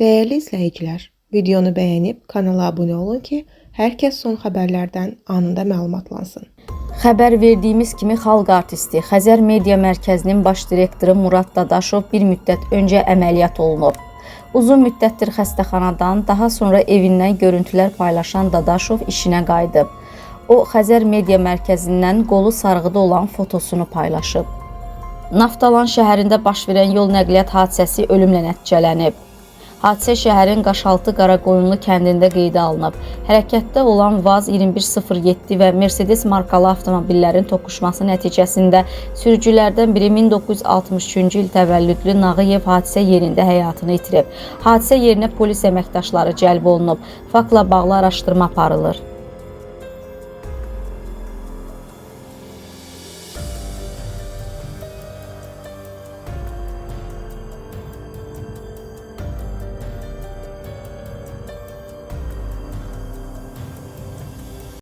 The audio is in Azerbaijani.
Dəyərli izləyicilər, videonu bəyənib kanala abunə olun ki, hər kəs son xəbərlərdən anında məlumatlansın. Xəbər verdiyimiz kimi xalq artisti, Xəzər Media Mərkəzinin baş direktoru Murad Dadaşov bir müddət öncə əməliyyat olunub. Uzun müddətdir xəstəxanadan, daha sonra evindən görüntülər paylaşan Dadaşov işinə qayıdıb. O, Xəzər Media Mərkəzindən qolu sarğıda olan fotosunu paylaşıb. Naftalan şəhərində baş verən yol nəqliyyat hadisəsi ölümlə nəticələnib. Hadisə şəhərin Qaşaltı Qaraqoyunlu kəndində qeydə alınıb. Hərəkətdə olan VAZ 2107 və Mercedes markalı avtomobillərin toqquşması nəticəsində sürücülərdən biri 1963-cü il təvəllüdlü Nağıyev hadisə yerində həyatını itirib. Hadisə yerinə polis əməkdaşları cəlb olunub. Faktla bağlı araşdırma aparılır.